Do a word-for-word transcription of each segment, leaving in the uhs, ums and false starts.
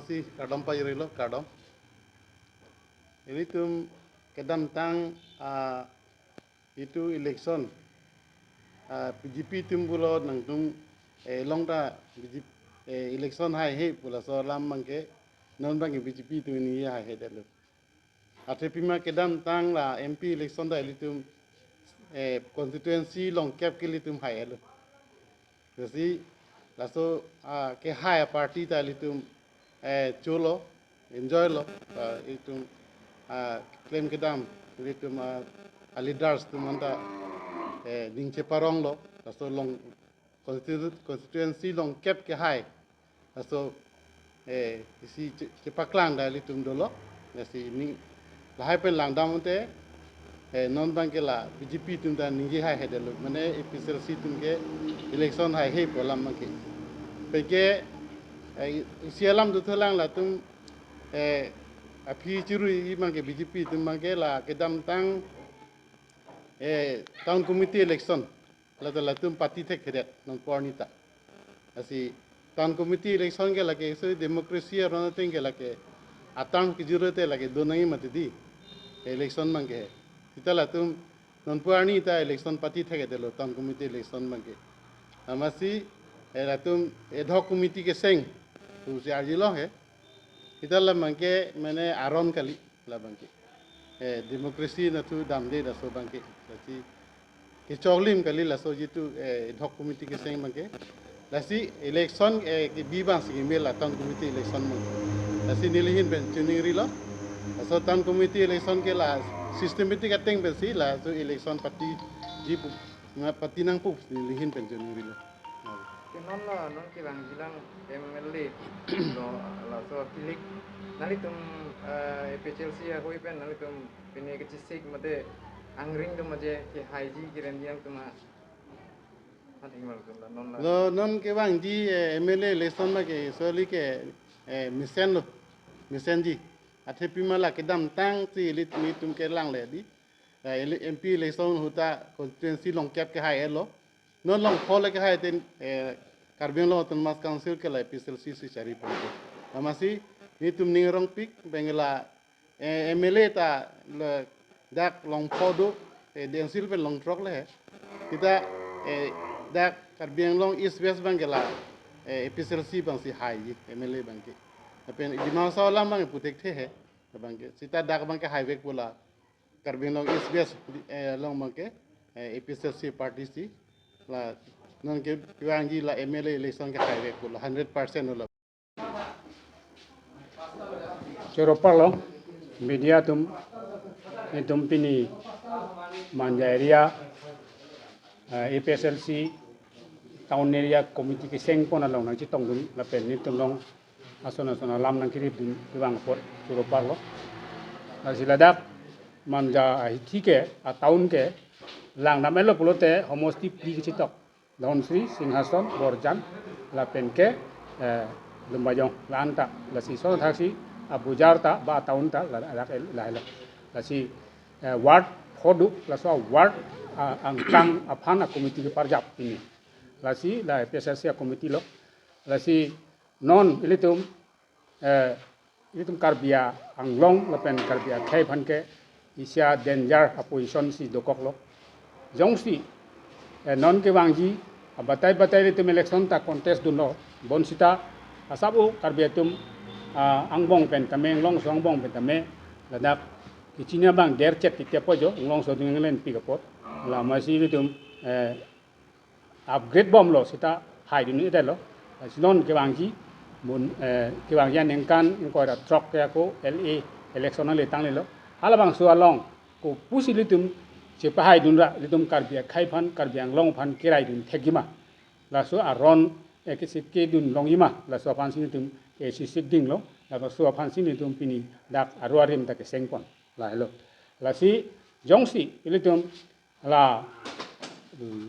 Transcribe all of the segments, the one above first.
Si kardom pajirilo, kardom. Ilitum kedamtang, ah, itum election, ah, B J P atum pulo nangtum, eh, long ta B J P, eh, election haihe pu laso alam abangke, non abangke B J P atum ningje haihedetlo. Athe pima kedamtang la M P election ta ilitum, eh, constituency longkep ke ilitum haihelo. Lasi laso, ah, kehai a-party ta ilitum, eh, cholo, enjoy lo, ah, itum, ah, klem kedam, ilitum, ah, a-leaders atum anta, eh, ning cheparonglo, laso long constitu-, constituency longkep kehai. Laso, eh, isi che-, chepaklang ta ilitum dolo. Lasi ning lahai pen langdam unte, eh, non abangke la B J P atum ta ningje haihedetlo. Mane A P H L C atum ke election haihe pu alam abangke. Penke, eh, isi alam dothulang latum, eh, aphi chirui abangke B J P atum abangke la kedamtang, eh, town committee election. La ta latum party thekthedet non pu arni ta. Lasi town committee election ke lake so democracy aron ateng ke lake a-term kejut te lake do nangji mati di. Election abangke. Sita latum non pu arni ta election party thekthedetlo town committee election abangke. Amatsi, eh, latum ad hoc committee keseng pusi arjulo he. Sita la abangke mane aron kali. La abangke. Eh, democracy nathu damde laso abangke. Lasi kechoklim kali laso jitu, eh, ad hoc committee keseng abangke. Lasi election, eh, kebi abangsi keme la town committee election abangke. Lasi neli ahin pen chiningrilo. Laso town committee election ke la systematic ateng pensi laso election party ji pu, nga party nangpu neli ahin pen chiningrilo. Ke non la, non kevangjilang M L A lo, laso kilik. Nanglitum, eh, A P H L C ahoi pen nanglitum pine kechisik mate angring atum aje kehaiji keremji atum a. Athing mal atum la non la. Lo non kevangji, eh, M L A election abangke soli ke, eh, mesenlo, mesenji. Athe pima la kedamtang si ilitum kelangledet. Eh, ele-, M P election ahut ta constituency longkep kehailo. Non longpho le kehai ten, eh, Karbi Anglong Autonomous Council ke la A P H L C si chari ponpo. Amatsi nelitum ning arongpik, bengela, eh, M L A ta le dak longpho do, eh, D N C Hills pen longthrok le he. Sita, eh, dak Karbi Anglong East West abangke la, eh, A P H L C abangsi haiji, M L A abangke. Lapen Dima Hasao alam abang puthekthe he, abangke. Sita dak abangke haivek pu la Karbi Anglong East West, eh, along abangke, eh, A P H L C party si la non ke kevangji la M L A election ke haivek pu la hundred percent lo. Choro parlo, media atum, nelitum pini Manja area, eh, A P H L C town area committee keseng pon along nangchetongdun lapen nelitum along ason ason alam nangkeripdun kevang apot choro parlo. Lasi ladak Manja ahithi ke, a-town ke langdam-etlo pulote homosti phli kachetok. Dhansiri, Singhason, Borjan, lapen ke, eh, Lumbajong, la-an ta. Lasi lason athaksi abojar ta, ba a-town ta, la, la, lahelo. Lasi, eh, ward pho do, laso ward, ah, angkang aphan a-committee keparjap pini. Lasi la A P H L C a-committee lo. Lasi non ilitum, eh, ilitum Karbi Anglong lapen Karbi akhei aphan ke isi a-danger a-position si dokoklo. Jongsi, eh, non kevangji, ah, batai batai ilitum election ta contest dunlo. Bonsita asap o Karbi atum, ah, angbong pen tame, Anglongso angbong pen tame, ladak kechini abang derchet titi apo jo, Anglongso atum englenpik apot. La amatsi ilitum, eh, upgrade bomlo sita haidun-edetlo. Lasi non kevangji, mun, eh, kevangji aningkan ingkoi ra throk ke ako L A election nangle tanglelo. Halabangso along kopusi ilitum chepahaidun ra, ilitum Karbi akhei aphan, Karbi Anglong aphan keraidun thekji ma. Laso aron, eh, kesi kedun longji ma, laso aphansi ilitum, eh, sisik dinglo, laso aphansi ilitum pini dak aro arim ta keseng pon. Lahelo. Lasi jongsi ilitum la, mm,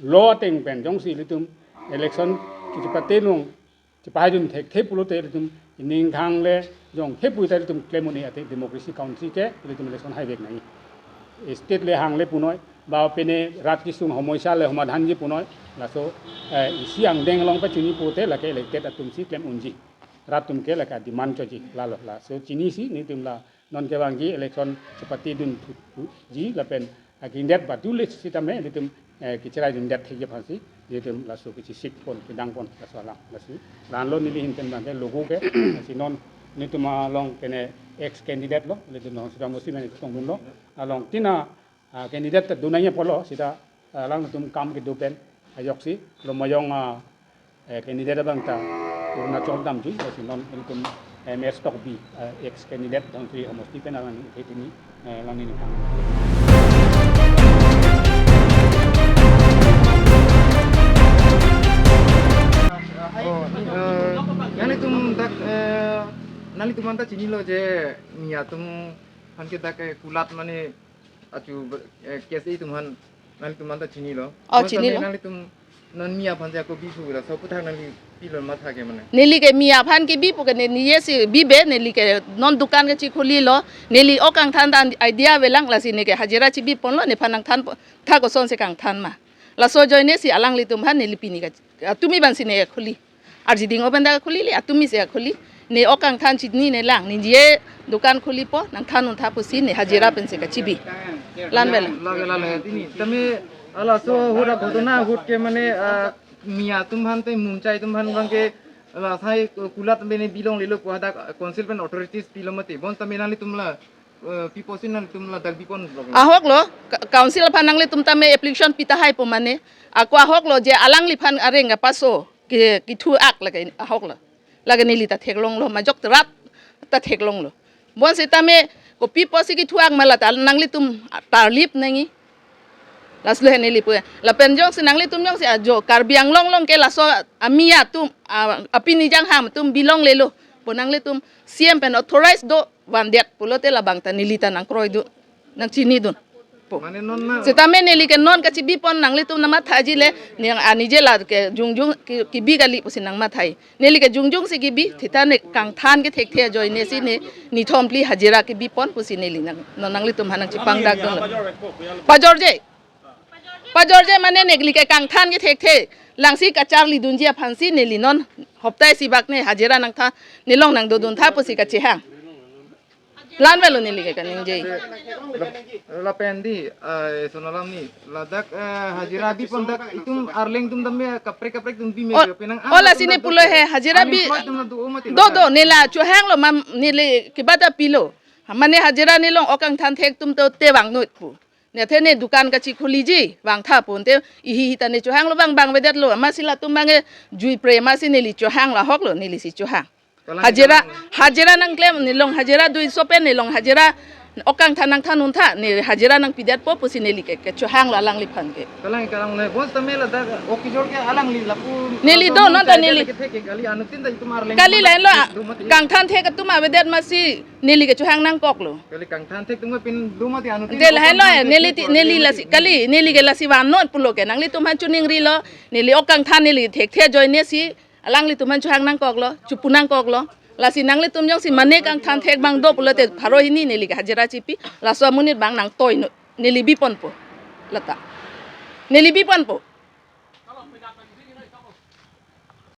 law ateng pen jongsi ilitum election kachepate nung chepahaidun thekthe pulote ilitum ining khangle jong thepu ta ilitum klem un-e, athe democracy country ke ilitum election haivek nangji. State le hang le punoi, ba pine rat kesung homosya le somadhanji punoi, laso, eh, isi angdeng along pachini pute lake elected atumsi klem unji. rat atum ke lake demand choji lalo. Laso chinisi nelitum la non kevangji election chepatedun thuji lapen agindet badu le sitame nelitum, eh, kecheraidundet thekji aphansi nelitum laso kachesik pon kedang pon laso alam lasi. La-anlo neli ahin pen abangke logo ke, lasi non nelitum along kene ex candidate lo, nelitum non sudah musi mene tongdunlo, along tina, ah, candidate ta dunai apotlo sita, ah, alangtum kam kedo pen ajoksi lo mayong, ah, eh, candidate abang ta Arunachal damji, lasi non nelitum M S Tokbi, eh, ex candidate Dhansiri homosti pen alang hetini, eh, lang neli kang. Oh, eh, nanglitum dak, eh, nanglitum anta chinilo je Miya atum aphan ke dak, eh, kulat mane achu, eh, K S A atum aphan nanglitum anta chinilo. Oh, chinilo. Nanglitum non Miya aphan je ako bisu la, so aputhak nangli pilo matha ke mane. Neli ke Miya aphan kebi pu ke ne, neli si bibe, neli ke non dukan kachekhulilo, neli ok kangthan ta idea avelang, lasi ne ke hajira chebi ponlo, nephan nangthan po, tha kosonsi kangthan ma. Laso ajoine si alanglitum aphan neli pini ka, atumi abangsi ne khuli. Arjiding open dak khulile, atumi si khuli. Ne ok kangthan chinine lang, ne je dukan khulipo, nangthan untha pusi ne hajira pensi kachebi. Lan vel. Lage lale tini. Tame ala so hura ghotona ghot ke mane, ah, Miya atum aphan te Mumchai atum aphan abangke la sai kulat bene bilonglelo pu hadak council pen authorities pilo mati. Bon tame nanglitum la, eh, pipo si nanglitum ladak bipon lo. Ahok lo, ka-, council aphan nanglitum tame application pitahai po mane. Ako ahok lo je alangliphan areng kapaso ke, kethu-ak lake ahok lo. Lake neli ta theklonglo, majok rat ta theklonglo. Bon sitame kopi pusi kethu-ak ma la ta nanglitum tarlip nangji. Laslo he neli pu. Lapen jongsi nanglitum jongsi ajo Karbi Anglong along ke laso a-Miya atum, a, apini jangham atum bilonglelo pu nanglitum C M pen authorize do vandet pulote labang ta neli ta nangkroidun, nangchinidun po. Mane non na. Sitame neli ke non kachebi pon, nanglitum namathaji le, ne ani je la ke jongjong ke, kebi kali pusi nangmathai. Neli ke jongjong si kebi, thita ne kangthan kethekthe ajoine si ne nithom phli hajira kebi pon pusi neli nang, non nanglitum aphan nangchepangdakdunlo. Pajorje. Pajorje mane neli ke kangthan kethekthe, langsi kacharlidunji aphansi neli non hopta isi bak ne hajira nangtha, nelong nangdoduntha pusi kachehang. Lan velo neli ke kaningje. Lap-, lapen di, eh, sonalam ni, ladak, eh, hajira bipon dak itum arleng atum tame kaprek kaprek atum bi me. Oh, penang oh, lasi ne pulo he, hajira bi. Unemployed atum do mati do, ladak. Do, ne la chohanglo, mam, neli kebata pilo. Mane hajira nelong ok kangthan thek atum to te vangnoi pu. Ne athe ne dukan kachekhuliji, vangtha pon te, ihi hi ta ne chohanglo, vang, vang avedetlo, amatsi latum abangke jui pre, amatsi neli chohanglo, ahoklo, neli si chohang. Kalang hajira, kalang. Hajira nangklem, nelong hajira duiso pen, nelong hajira ok kangthan nangthan untha, ne hajira nangpidetpo pusi neli ke, kechohanglo alangliphan ke. Kalang, kalang le, bon tame ladak ok kejor ke alangli lapu. Neli do, non ta neli. Kethek ke kali, anuttin ta itum arleng kali atum lahenlo, do mati. Kangthan thek atum avedet amatsi neli kechohang nangkoklo. Kali kangthan thek atum pin do mati anuttin. Ante lahenlo, kangthan eh, thek neli ti, thek neli lasi, kali, neli ke lasi vannoi pulo ke, nanglitum aphan choningrilo, neli ok kangthan neli thekthe ajoine si, alanglitum aphan chohang nangkoklo, chopu nangkoklo. Lasi nanglitum jongsi mane kangthan thek abang do pulote pharo hini neli ke hajira chepi, laso amonit abang nangtoinoi, neli biponpo. Lata. Neli biponpo.